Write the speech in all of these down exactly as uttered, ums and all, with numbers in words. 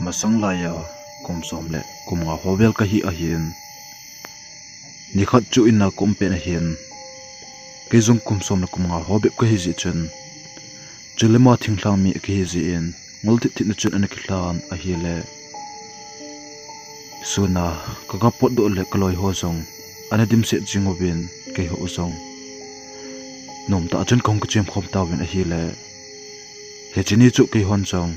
Masang laiya kum som le kum nga ho vel kahi ahin, nikhat chu inna ka um pen ahin, kei jong kum som le kum nga ho bep kahi jeh chun, chule ama thinglhang mi kahi jeh in, ngol thit thit na chun ana kilhan ahile, suna ka ga potdoh le ka loi ho jong ana dimset jing uvin, keiho jong nomtah a chun kahung kichem khom tauvin ahile, hiche ni chu keihon jong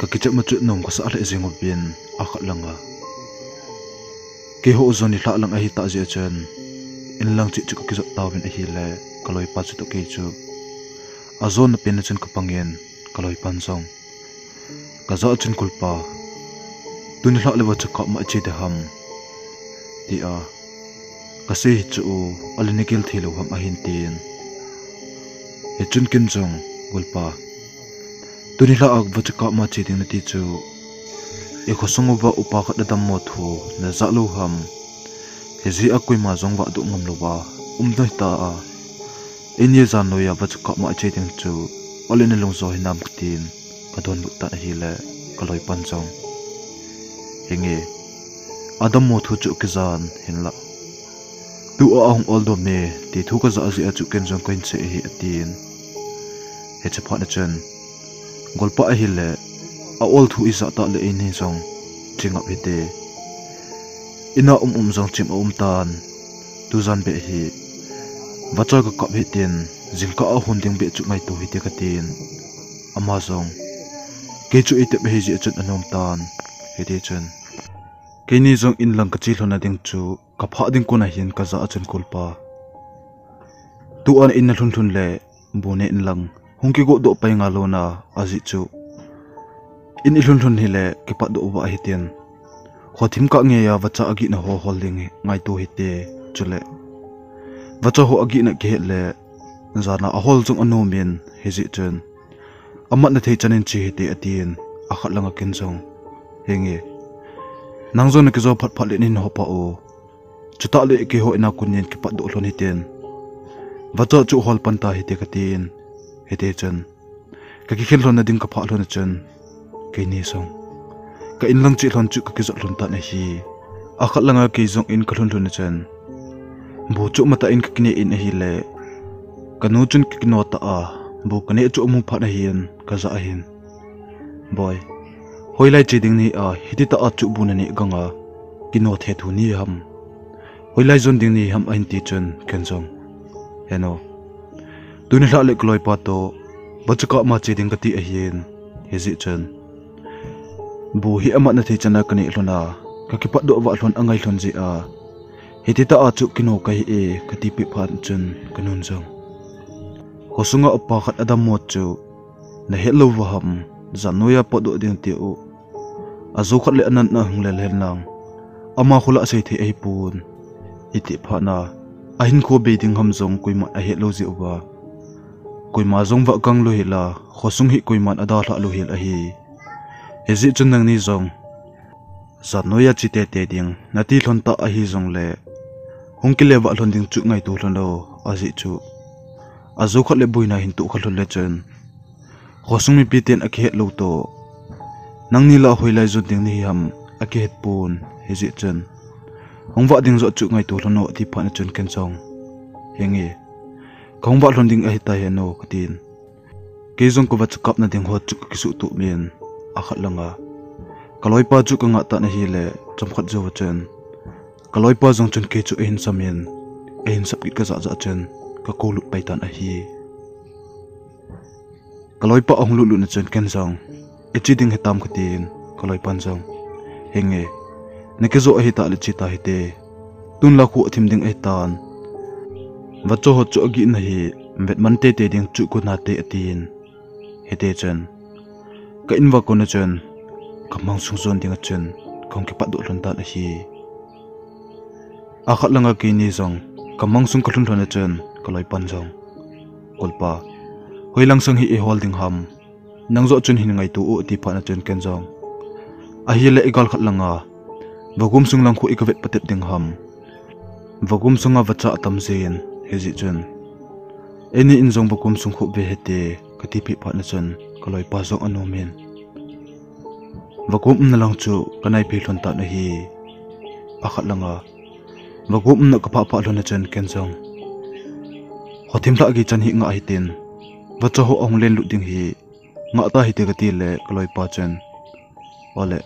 ka kichepna chu nom kasah lheh jing uvin, akhat langa keiho jong nilhah lang ahitah jeh chun, inlang cheh chu ka kijot tauvin ahile, ka loipa chutoh kei chu ajona pen a chun ka pangin, ka loipan jong ka jah a chun, Golpa, tuni lhah le vacha kap ma iche ding ham, tia kasei hi chu u, ale nagel thei lou ham ahin tin. Hichun ken jong, Golpa, tuni lhah a vacha kap ma che ding nati chu, i khosung uva upa khat adammo thu najah lou ham? Hijeh a koima jong vahdoh ngam louva um ding hita a, eini jan noiya vacha kap ma che ding chu, ale nalung jo hinam, katin kadonbut tan ahile, ka loipan jong, Henge, adammo thu chu kijan hinlah, tua ahung oldom e ti thu kajah jeh a chu ken jong kahin che ahi, atin. Hiche phat na chun, Golpa ahile, a-ol thu ijah tah le eini jong chingap hite, ina um um jong chim aum tan, tujan beh hi vacha kakap hitin, jingkah a hon ding beh chu ngaito hite, katin. Ama jong kei chu eitep ahi jeh chun anom tan. Hitichun keini jong inlang kache lhonna ding chu kaphah ding kon ahin kajah a chun, Golpa, tua in nalhun lhun le bu neh inlang, hung kigodoh pai ngal lona ajeh chu, in ilhun lhun hile kipatdoh uva hitin, khothim kah ngeiya vacha agihna ho hol ding ngaito hite, chule vacha ho agihna kihet le jana ahol jong anomin, hijeh chun amatna thei chan in che hite, atin. Akhat langa ken jong, Henge, nang jong nakijo phat phat le nahin hopha u, chutah le keiho ina kon in kipatdoh lhon hitin, vacha chu hol pan tahite, katin. Hitichun kakikhen lhonna ding kaphah lhon a chun, keini jong ka inlang cheh lhon chu kakijot lhon tan ahi. Akhat langa kei jong in kalhun lhon a chun, bu chu matah in kakineh in ahile, kanu chun kakino tah a, bu kaneh chu amu phat ahin kajah ahin, Boi, hoilai che ding nahi a hititah a chu bu naneh ganga kino thethu nahi ham, hoilai jon ding nahi ham, ahin tichun ken jong, Heno, tuni lhah le kaloipa toh vacha kap ma che ding kati ahin, hijeh chun bu hi amatna thei chan a kaneh lhon a, kakipatdoh vah lhon angai lhon jeh a, hititah a chu kino kahi e, katipeh phat chun kanun jong, khosunga upa khat adammo chu nahet lou uva ham, jan noiya potdoh ding tiu, ajo khat le anatna hung lel hen lang, ama khola asei thei ahipon, iti phatna ahinkho bei ding ham jong koiman ahet lou jeh uva, koima jong vah kang lou hel a, khosung hi koiman adalhah lou hel ahi. Hijeh chun nangni jong jan noiya che tete ding nati lhon tah ahi jongle, hung kile vah lhon ding chu ngaito lhon o, ajeh chu ajo khat le boina hin tohkha lhon le chun, khosung mipi ten akihet lou toh, nangni lah hoilai jon ding nahi ham akihet pon, hijeh chun hung vah ding joh chu ngaito lhon o, ati phat na chun ken jong, Henge, kahung vah lhon ding ahitai heno, katin. Kei jong kavacha kapna ding ho chu kakisuhtup in, akhat langa kaloipa chu kangah tan ahile, chomkhat jouva chun kaloipa jong chun kei chu ahin sam in, ahin sap kit kajah jah chun kakou lut pai tan ahi. Kaloipa ahung lut lut na chun ken jong, Iche ding hitam, katin, kaloipan jong, Henge, nakijo ahitah le che tahite, tunla kho athim ding ahitan, vacha ho chu agihna hi vetman tete ding chu gonate, atin. Hitichun ka in uva kona chun kamang sung jon dinga chun kahung kipatdoh lhon tan ahi. Akhat langa keini jong kamang sung kalhun lhon a chun kaloipan jong, Golpa, hoilang sang hi ihol ding ham, nang joh chun hin ngaito o, ati phat na chun ken jong, Ahile igal khat langa vagum sung lang khu ikavet patep ding ham, vagum sunga vacha atam jin, hijeh chun eini in jong vagum sung khu ve hite, katipeh phat na chun kaloipa jong anom in, Vagom umna lang chu kanaiphei lhon tan ahi. Akhat langa vagom umna kaphah phah lhon a chun ken jong, hothim lhah gei chan hi ngah hitin, vacha ho ahung len lut ding hi ngah ta hite kati le kaloipa chun, ole,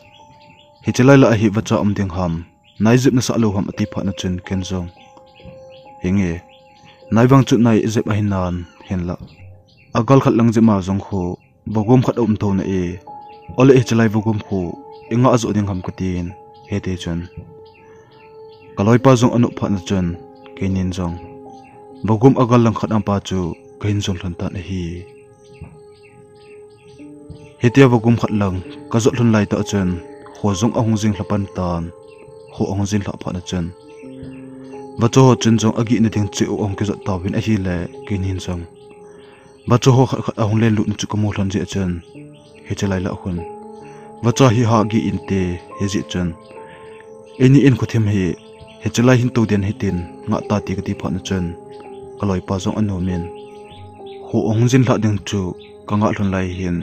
hiche lai lah a hi vacha um ding ham, nai jep nasah lou ham ati phat na chun ken jong, henge, nai vang chu nai jep ahi nan hinlah, agal khat lang jep ma jong khu vagom khat aum thou na e. Ole, hiche lai vagom khu ingah joh ding ham katin, hiti chun kaloipa jong anop phat na chun keinin jong vagom agal lang khat a pa chu kahin jon lhon tan ahi. Hitia vagom khat lang kajot lhon lai tah chun kho jong ahung jing lha pan tan, kho ahung jin lhah phat na chun vacha ho chun jong agihna ding cheh u ahung kijot tauvin ahile keinin jong vacha ho khat khat ahung len lut na chu kamu lhon jeh a chun, hiche lai lah khun vacha hi ha gih inte, hijeh chun eini in khothim hi hiche lai hin tou den hitin ngah ta ti kati phat na chun kaloipa jong anom in, kho ahung jin lhah ding chu kangah lhon lai hin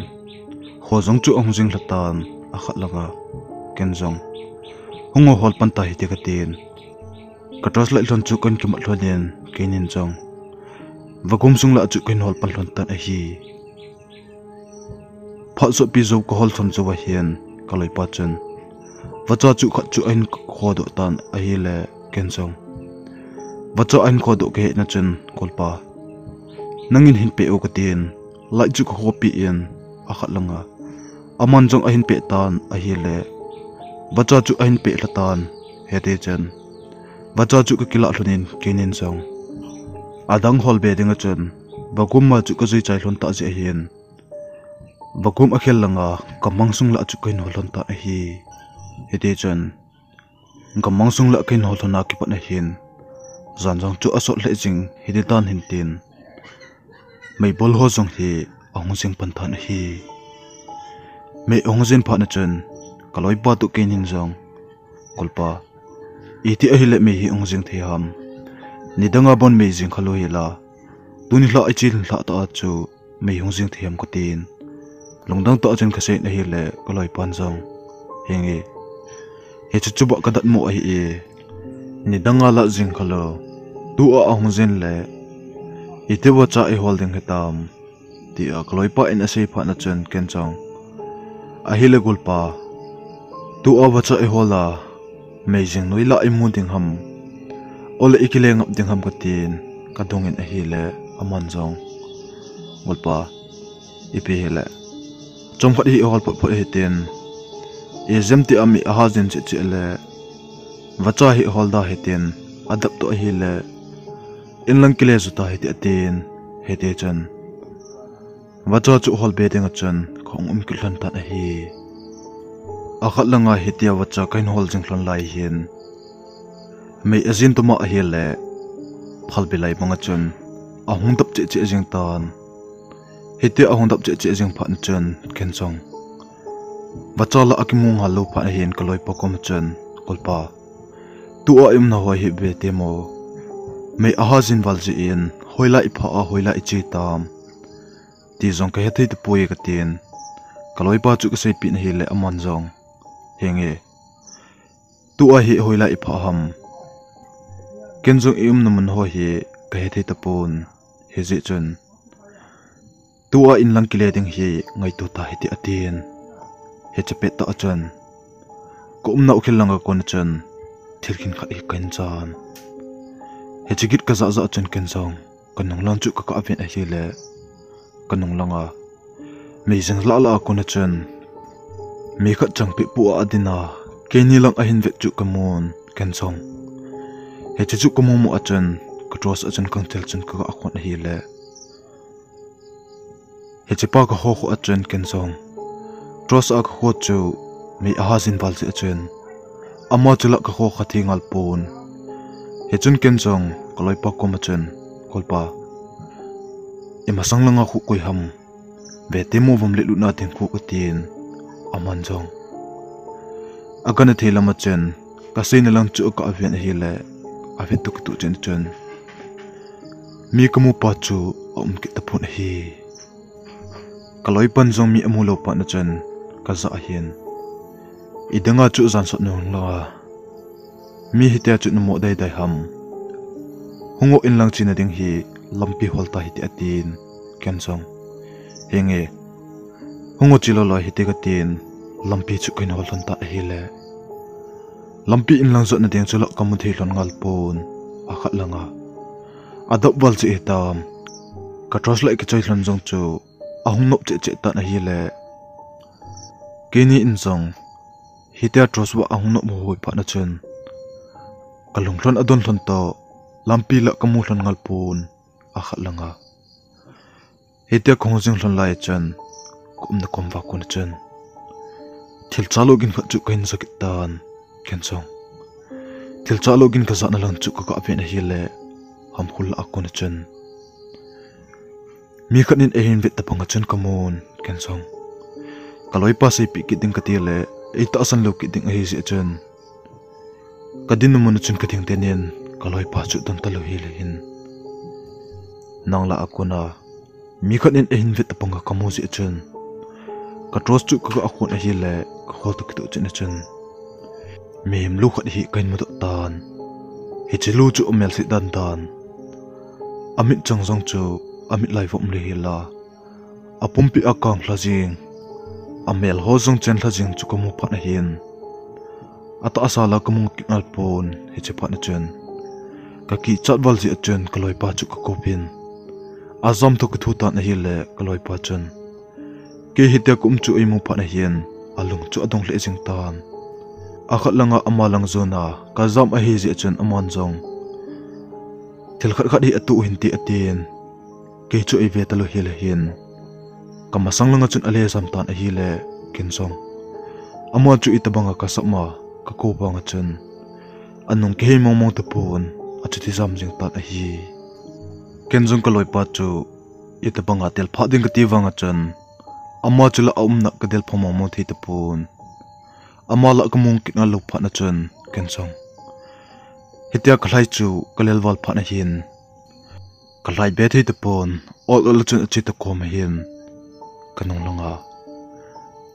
kho jong chu ahung jing lha tan, akhat langa ken jong hung o hol pan ta hite katin, ka torch light lhon chu kahin kimat lhon in keinin jong vagom sung lah chu kahin hol pan lhon tan ahi. Phat sopi jou kahol lhon jou ahin kaloipa chun vacha chu khat chu ahin khodoh tan ahile ken jong vacha ahin khodoh kahet na chun, golpa, nangin hin peh o katin, light chu kakhopi in, akhat langa aman jong ahin peh tan ahile vacha chu ahin peh lha tan, hiti chun vacha chu kakilah lhon in keinin jong adang hol be ding a chun vagom ma chu kajui chai lhon tah jeh ahin vagom akhel langa gamang sung lah chu kahin hol lhon tan ahi. Hiti chun gamang sung lah kahin hol lhon a kipat ahin jan jong chu asot lheh jing hiti tan hintin, meibol ho jong hi ahung jing pan tan ahi. Mei ahung jin phat na chun kaloipa toh keinin jong, golpa, iti ahile mei hi ahung jing thei ham, nidanga bon mei jing khalou hila, tuni lhah iche lhah tah a chu mei hung jing thei ham katin, lungdang tah a chun kasei in ahile kaloipan jong, henge, hiche chu bah kadatmo ahi e, nidanga lah jing khalou, tua ahung jin le iti vacha ihol ding hitam, tia kaloipa in asei phat na chun ken jong, ahile golpa, tua vacha ihol a mei jing noi lah imu ding ham, ole ikile ngap ding ham katin kadong in ahile aman jong, golpa, ipi hile, chomkhat hi ihol phot phot hitin, ijemtia mei aha jin cheh cheh le vacha hi ihol da hitin, adap toh ahile inlang kile ju ta hite atin, hiti chun vacha chu hol be ding a chun kahung um kit lhon tan ahi. Akhat langa hitia vacha kahin hol jing lhon lai hin mei ajin tuma ahile phalbi lai banga chun ahung dap cheh cheh jing tan. Hitia ahung dap cheh cheh jing phat na chun ken jong vacha lah akimu ngal lou phat ahin kaloipa koma chun, golpa, tua iumna ho hi ve temo, mei aha jin val jeh in hoilai iphah a hoilai iche tam, ti jong kahethei tapoi katin, kaloipa chu kaseipeh in ahile aman jong, henge, tua hi hoilai iphah ham, ken jong iumna mun ho hi kahethei tapon, hijeh chun tua inlang kile ding hi ngaito ta hite atin, hiche pettah a chun kaumnau khel langa kona chun thil khenkhat hi kahin jan, hiche git kajah jah a chun ken jong kanung lang chu kakah ven ahile, kanung langa mei jing lah lah a kona chun mi khat changpeh pu a adin a, keini lang ahin vet chu kamun ken jong, hiche chu kamu mu a chun ka torch a chun kathil chun kaga khon ahile, hichepa kakho kho a chun ken jong torch a kakho chu mei aha jin val jeh a chun ama chu lah kakho kha thei ngal pon. Hichun ken jong kaloipa koma chun, golpa, imasang langa khu koi ham, ve temo, vom le lutna ding khu katin, aman jong agana thei lama chun kaseina lang chu akah ven ahile, avet toh kitoh chun chun mi kamupa chu aum kit tapon ahi. Kaloipan jong mi amu lou phat na chun kajah ahin, Idanga chu jansot nung langa, mi hitia chu namoh daidai ham? Hung o inlang chena ding hi lampi hol ta hite, atin. Ken jong, Henge, hung o, che loi loi hite, katin, lampi chu kahin hol lhon tan ahile, lampi inlang jotna ding chu la kamu thei lhon ngal pon, akhat langa adap val jeh hitam, ka torch light kichoi lhon jong chu ahung nop cheh cheh tan ahile, keini in jong hitia torch va ahung nop hoi phat na chun, kalung lhon adon lhon toh, lampi la kamu lhon ngal pon, akhat langa. Hitia kahung jing lhon lai chun, ka umna kom va kona chun, thil chalo gin khat chu kahin ja kit tan. Ken jong, thil chalo gin kajana lang chu kagah ven ahile, hamkhul lah a kona chun, mi khat in eihin vet tabanga chun kamun. Ken jong, ka loipa seipeh kit ding kati le, eitahsan lou kit ding ahi jeh chun, kadinna mun a chun kading tenin, ka loipa chu don talou hile hin, nang lah a kona mi khat in eihin vet tabanga kamu jeh chun, ka torch chu kagah khon ahile, kahol toh kitoh cheh na chun, mihem lu khat hi kahin mudoh tan. Hiche lu chu amel seh dan dan, amitchang jong chu amit lai vom le hila, apumpi akang lha jing, amel ho jong chen lha jing chu kamu phat ahin, atahsa la kamu kit ngal pon. Hiche phat na chun, kakichat val jeh a chun ka loipa chu kakouvin, ajam toh kathu tan ahile, ka loipa chun, kei hitia ka um chu eimu phat ahin, alung chu adong lheh jing tan. Akhat langa ama lang jona kajam ahi jeh chun aman jong thil khat khat hi atoh hinte, atin, kei chu eive talou hile hin, kamasang langa chun ale jam tan ahile, ken jong, ama chu itobanga kasap ma, kakou vanga chun, anung kihei mong mong tapon, achuti jam jing tan ahi. Ken jong ka loipa chu itobanga delphah ding kati vanga chun, ama chu la aumna kadelphah mong mong thei tapon, ama la kamu kit ngal lou phat na chun, ken jong, hitia kalhai chu kalel val phat na hin, kalhai be thei tapon, ol ol a chun ache ta kom ahin, kanung langa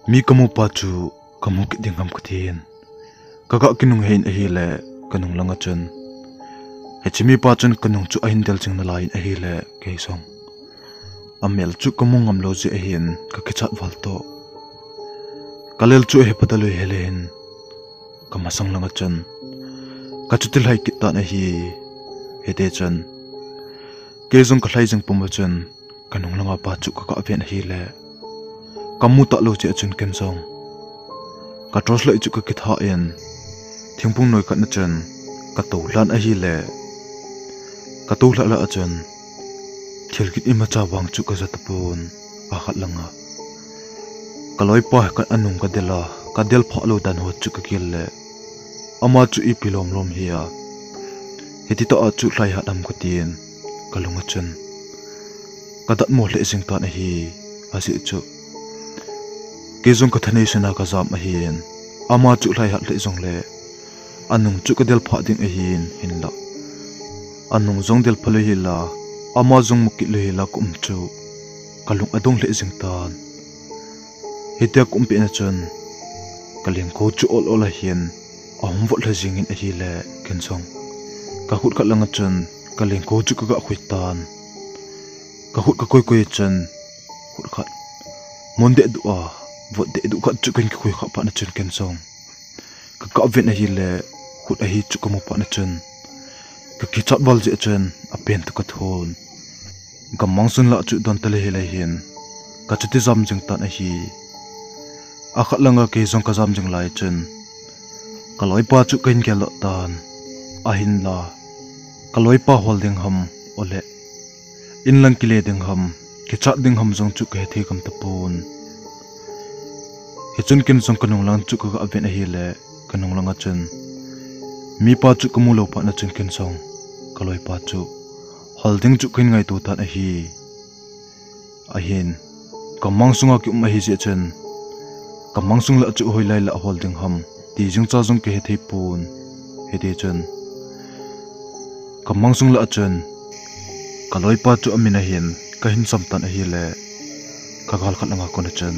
mi kamu pa chu kamu kit ding ham katin, kagah kinung hei in ahile, kanung langa chun, hiche mipa chun kanung chu ahin del jing nalai in ahile, kei jong, amel chu kamu ngam lou jeh ahin, kakichat val toh, kalel chu ahe pha talou hile hin, kamasang langa chun, kachuti lhai kit tan ahi. Hiti chun, kei jong kalhai jing pum a chun, kanung langa pa chu kagah ven ahile, kamu talou jeh a chun ken jong, ka torch light chu kakithah in, thingphung noi khat na chun, katou lhan ahile, katou lhah lah a chun, thil kit imacha vang chu kaja tapon, akhat langa ka loipa khat anung kadel a, kadelphah lou dan ho chu kagel le, ama chu ipi lom lom hi a, hititah a chu lhaihat ham katin, kalung a chun kadatmo lheh jing tan ahi. Ajeh chu, kei jong kathanei suna kajam ahin, ama chu lhaihat lheh jongle, anung chu kadelphah ding ahin, hinla, anung jong delphah lou hila, ama jong mu kit lou hila ka um chu, kalung adong lheh jing tan. Hitia ka um pet na chun, kalengkou chu ol ol ahin, ahung vot lha jingin ahile, ken jong, kakhut khat langa chun, kalengkou chu kagah khoi tan. Kakhut kakoi koi a chun, khut khat, mun dehduh a, vot dehduh khat chu kahin kikhui khah phat na chun ken jong, kakah ven ahile, khut ahi chu kamu phat na chun, kakichat val jeh a chun, apen toh kathon, gammang sung lah chu don talou hile hin, kachuti jam jing tan ahi. Akhat langa kei jong kajam jing lai chun, ka loipa chu kahin geldoh tan, ahinla, ka loipa hol ding ham, ole, inlang kile ding ham, kichat ding ham jong chu kahethei gam tapon. Hichun ken jong kanung lang chu kagah ven ahile, kanung langa chun, mipa chu kamu lou phat na chun ken jong, ka loipa chu hol ding chu kahin ngaito tan ahi. Ahin, gammang sunga kium ahi jeh chun, gammang sung lah chu hoilai lah hol ding ham, ti jingcha jong kahethei pon. Hiti chun, gammang sung lah a chun, ka loipa chu amin ahin, kahin sam tan ahile, kagal khat langa kona chun,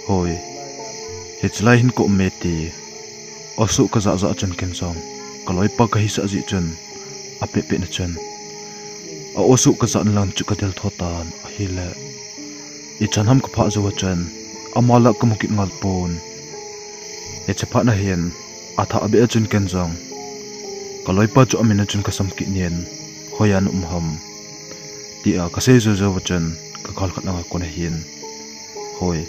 Hoi, Hichelai hin ka um e ti aw suh ka jah jah chun ken jong ka loipa ka hisah jeh chun, apeh peh na chun aw suh ka jah na lang chu ka del tho tan ahile, ichan ham ka phah jou a chun ama lah ka mu kit ngal pon. Hiche phat na hin athah beh a chun ken jong ka loipa chu amin a chun ka sam kit nin, hoiya na um ham, tia ka sei jou jou a chun ka gal khat langa kon ahin, hoi,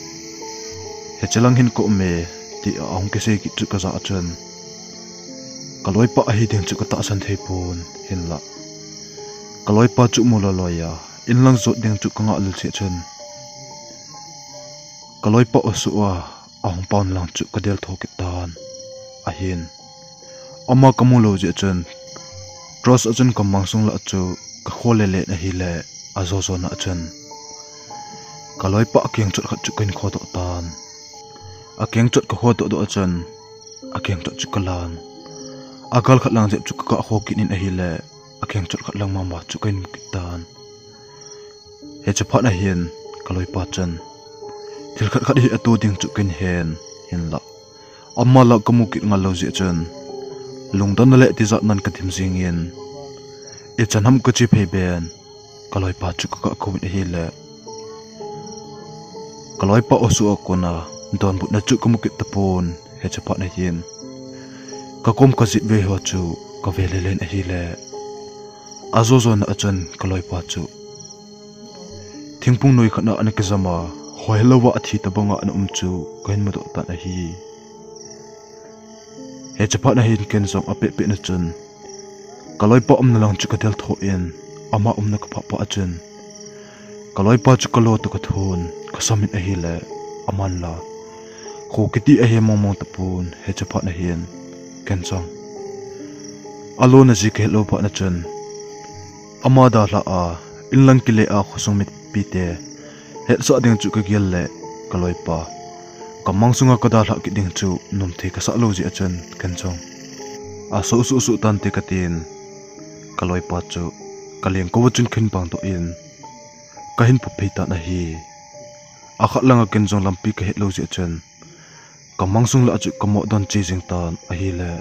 hiche lang hin ka um e, tia ahung kisei kit chu ka jah a chun ka loipa ahi ding chu ka tahsan thei pon, hinlah ka loipa chu mu loi loi a, in lang jot ding chu ka ngah lel jeh chun ka loipa aw suh a ahung pao na lang chu ka del tho kit tan ahin, ama ka mu lou jeh chun cross a chun ka mang sung lah chu ka kho le le ahile, ajo jo na chun ka loipa akeng chot khat chu ka hin kho doh tan. Akeng chot ka kho doh doh a chun akeng chot chu ka lan. Agal khat lang jep chu ka kah kho kit nin ahile, akeng chot khat lang mama chu ka hin mu kit tan. Hiche phat na hin ka loipa chun thil khat khat hi ato ding chu ka hin hen, hinlah ama lah ka mu kit ngal lou jeh chun lungdon na le tijat nan ka dim jing in, ichan ham ka che phei ben, ka loipa chu ka kah kho in ahile, ka loipa aw suh a kon a donbutna chu ka mu kit tapon. Hiche phat na hin ka kom ka jet ve ho chu ka ve le len ahile, ajo jo na chun ka loipa chu thingphung noi khat na ana kijam a, hoi lou a athi tabang a ana um chu ka hin mu doh tan ahi. Hiche phat na hin ken jong apeh peh na chun ka loipa umna lang chu ka del tho in, ama umna ka phah pah a chun ka loipa chu ka lo toh ka thon ka sam in ahile, aman la kho kiti ahi mong mong tapon. Hiche phat na hin ken jong alo na ji ka het lou phat na chun ama dalhah a, in lang kile a khosung mipi te hetsah ding chu ka gel le, ka loipa ka mang sunga ka dalhah kit ding chu nom thei ka sah lou jeh a chun ken jong asoh suh suh tante ka tin, ka loipa chu ka lengkou a chun ka hin bang doh in ka hin pup phei tan ahi. Akhat langa ken jong lampi ka het lou jeh a chun ka mang sung lah chu ka mo don che jing tan ahile,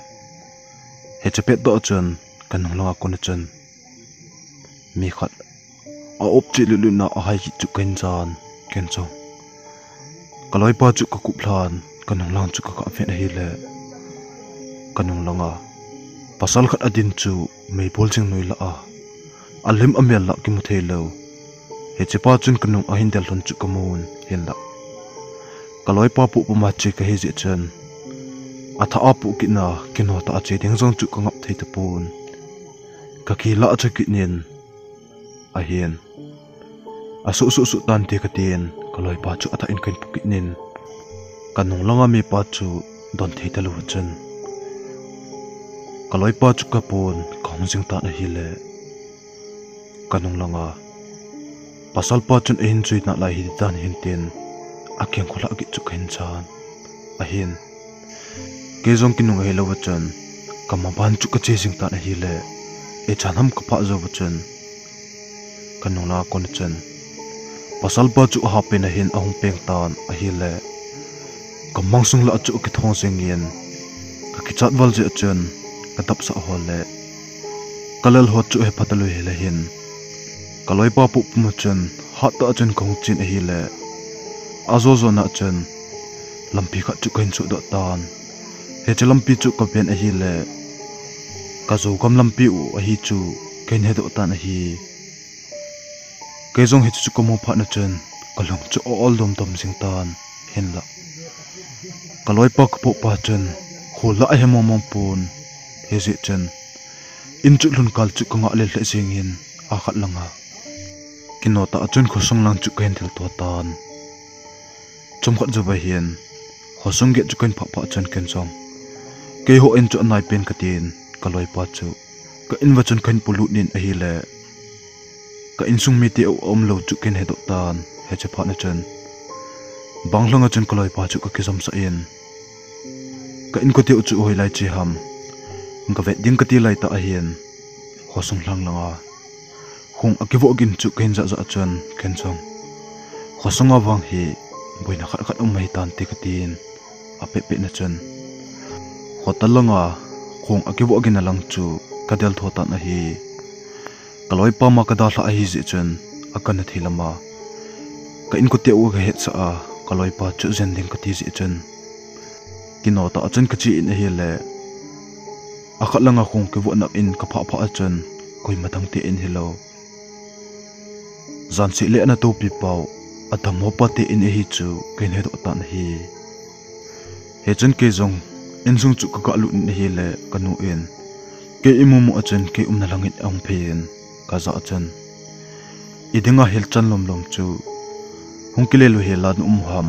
hiche pet doh a chun ka nung langa kon a chun mi khat a op cheh lut lut na ahai kit chu ka hin jan, ken jong ka loipa chu ka kup lhan, ka nung lang chu ka kah vet ahile, ka nung langa pasal khat adin chu meibol jing noi lah a, alim amel lah kimu thei lou. Hiche pa chun ka nung ahin del lhon chu ka mun, hinlah ka loipa poh puma che ka hi jeh chun athah a poh kit na, kino tah a che ding jong chu ka ngap thei tapon. Ka kilah a che kit nin ahin, asoh suh suh tante ka tin, ka loipa chu athah in ka hin pu kit nin, ka nung langa mipa chu don thei talou a chun ka loipa chu ka pon ka hung jing tan ahile, ka nung langa pasal pa chun ahin jui nalai hiti tan hin tin, akeng kholhah kit chu ka hin jan ahin, kei jong kinung ahilou a chun ka maban chu ka che jing tan ahile, ichan ham ka phah jou a chun ka nung langa kon a chun pasal pa chu ahapen ahin ahung peng tan ahile, ka mang sung lah chu akithong jing in, ka kichat val jeh a chun ka dapsah ho le ka lel ho chu hepha talou hile hin, ka loipa poh puma chun hattah a chun ka hung chen ahile, ajo jo na chun lampi khat chu ka hin suhdoh tan. Hiche lampi chu ka ven ahile, ka jou gam lampi u ahi chu ka hin hedoh tan ahi. Kei jong hiche chu ka mu phat na chun ka lung chu a ol dom dom jing tan, hinlah ka loipa ka poh pa chun kho lah ahe mong mong pon, hijeh chun in chu lhun kal chu ka ngah lel lheh jing in, akhat langa kino tah a chun khosung lang chu ka hin thil to tan. Chomkhat jouva hin khosung gate chu ka hin phah phat chun ken jong keiho in chu anai pen ka tin, ka loipa chu ka in uva chun ka hin polut nin ahile, ka insung mite aumlou chu ka hin hedoh tan. Hiche phat na chun bang lhanga chun ka loipa chu ka kijamsah in, ka inkote u chu hoilai che ham ka vet ding ka ti laitah ahin, khosung lhang langa khung akivoh gin chu ka hin jah jah chun ken jong khosunga vang hi boina khat khat um ahi tante ka tin, apehpeh na chun, hotel langa khong akivoh gin na lang chu kadel tho tan ahi. Kaloipa ma kadalhah ahi jeh chun, akana thei lama ka inkote u kahetsah a, kaloipa chu jen ding kati jeh chun, kino tah a chun kache in ahile, akhat langa khong kivohna in kaphah phah a chun, koima dang te in hilou, jansi le ana topi pau, adammo pa te in ahi chu kahin hedoh tan ahi. Hichun kei jong insung chu kagalut in ahile, kanu in kei imu mu a chun kei umna langin ahung phei in, kajah a chun, idinga hilchan lomlom chu hung kile lou hela na um ham,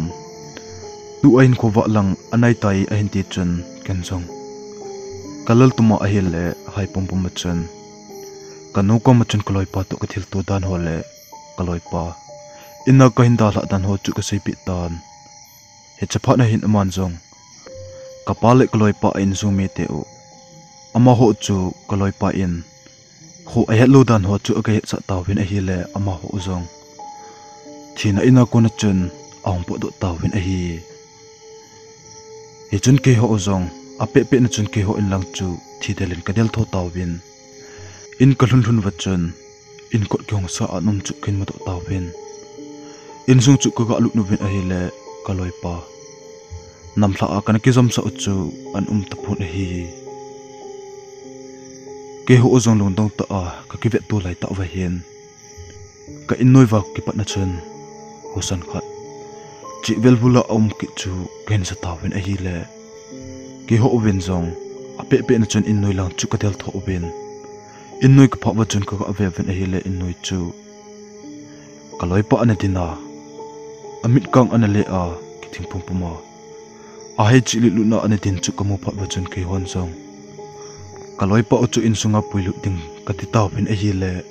tua hinkho vah lang anaitai ahin ti chun, ken jong kalal tuma ahile hai pumpum a chun, kanu koma chun kaloipa toh kathilto dan ho le kaloipa ina kahin dalhah dan ho chu kaseipeh tan. Hiche phat na hin aman jong, kapa le kaloipa a insung mite u, amaho chu kaloipa in kho ahetlou dan ho chu agahetsah tauvin ahile, amaho jong thina ina kona chun ahung potdoh tauvin ahi. Hichun keiho jong apehpeh na chun keiho in lang chu thidel in kadel tho tauvin, in kalhun lhun uva chun, inkot kihong sa a um chu kahin mudoh tauvin, insung chu kagalut uvin ahile, kaloipa namlha a kana kijamsah u chu ana um tapon ahi. Keiho jong lungdong tah a kakivetto laitah uva hin, ka innoi uva kipatna chun, husan khat chihvel bula aum kit chu kahin ja tauvin ahile, keiho uvin jong apehpeh na chun innoi lang chu kadel tho uvin, innoi kaphah uva chun kagah ve uvin ahile, innoi chu kaloipa ana din a, amit kang ana le a, kithing pumpum a, ahei chih lut lut na ana din chu kamu phat uva chun keihon jong kaloipa u chu insunga puilut ding kati tauvin ahile,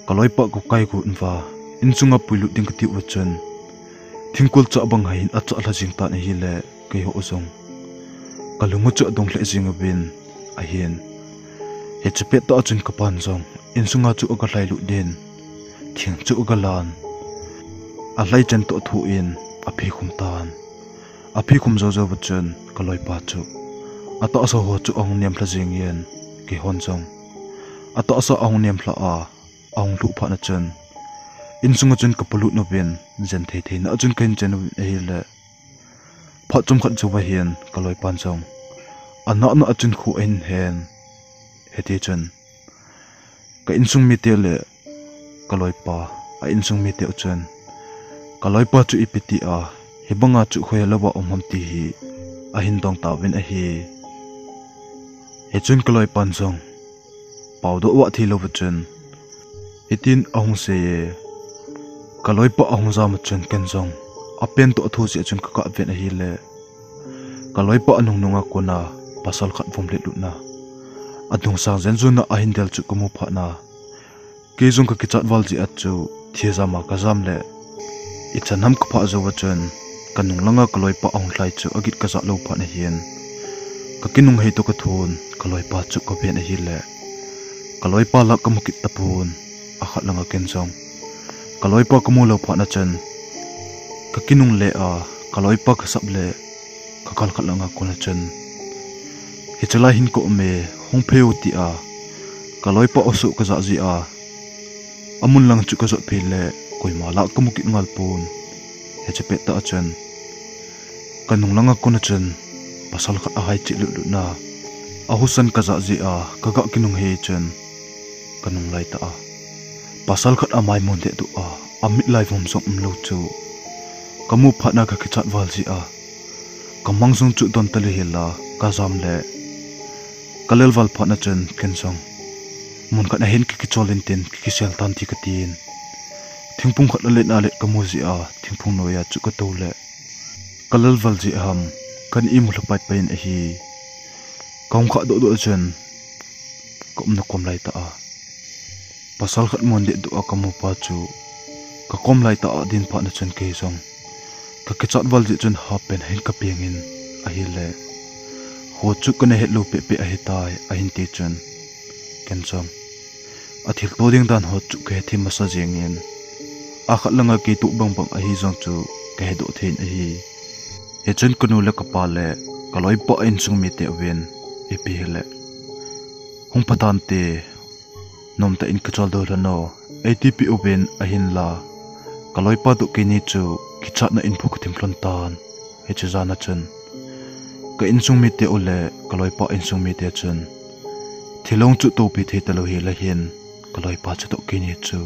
kaloipa kakai got uva insunga puilut ding kati uva chun, thingkol chah bang hin achah lha jeng tan ahile, keiho jong kalung u chu adong lheh jeng uvin, ahin hiche pettah a chun kapan jong insunga chu agalhailut in, thing chu agalan, alhaichen toh athu in, aphekhum tan. Aphekhum jou jou uva chun kaloipa chu atahsa ho chu ahung nem lha jeng in, keihon jong atahsa ahung nem lha a, ahung lhuh phat na chun, insunga chun kapolut uvin, jen thei thei na a chun kahin chen uvin ahile, phat chomkhat jouva hin kaloipan jong anah nah a chun kho ahin hen. Hiti chun ka insung mite le kaloipa a insung mite u chun, kaloipa chu ipi ti a hibanga chu khoilouva um ham ti hi ahin dong tauvin ahi. Hichun kaloipan jong paodoh vah thei louva chun, hitin ahung sei e, kaloipa ahung jam a chun ken jong apen toh athu jeh a chun kagah ven ahile, kaloipa anung nunga kona pasal khat vom let lutna, adungsang jen jona ahin del chu kamu phat na, kei jong kakichat val jeh a chu thijam a kajam le, ichan ham kaphah jouva chun, kanung langa kaloipa ahung lhai chu agit kajah lou phat na hin, kakinung hei toh kathun kaloipa chu kaven ahile, kaloipa lah kamu kit tapon, akhat langa ken jong kaloipa kamu lou phat na chun, kakinung le a, kaloipa kasap le kakal khat langa kona chun, hiche lai hin ka um e, hung phei u ti a, kaloipa u soh kajah jeh a, amun lang chu kajot phei le, koima lah kamu kit ngal pon. Hiche pettah a chun, kanung langa kona chun pasal khat ahai cheh lut lutna, ahusan kajah jeh a kagah kinung hei chun, kanung laitah a pasal khat amai mon dehduh a, amit lai vom jong umlou chu kamu phat na kakichat val jeh a, kamang jong chu don tale hila kajam le, kalel val phat na chun ken jong mun khat na hin kakichol in tin kakisel tan ti katin, thingphung khat alet na let kamu jeh a thingphung noiya chu katou le, kalel val jeh ham kana imu lha paipai in ahi. Kahung khah dohdoh chun kaumna kom laitah a pasal khat mon dehduh a kamupa chu kakom laitah a adin phat na chun kei jong kakichat val jeh chun half pant hin kapeng in ahile, kho chu kana hetlou pehpeh ahitai ahin ti chun, ken jong athilto ding dan ho chu kahethem masa jeng in, akhat langa kei toh bangbang ahi jong chu kahedoh thei in ahi. Hichun kanu le kapa le kaloipa insung mite uvin, ipi hile, hung phatante, nomtah in kicholdo lhon o, eitipi uvin ahinla, kaloipa toh keini chu kichatna in phu kathim lhon tan. Hiche jan a chun ka insung mite u le kaloipa insung mite chun thilong chu toupi thei talou hile hin, kaloipa chutoh keini chu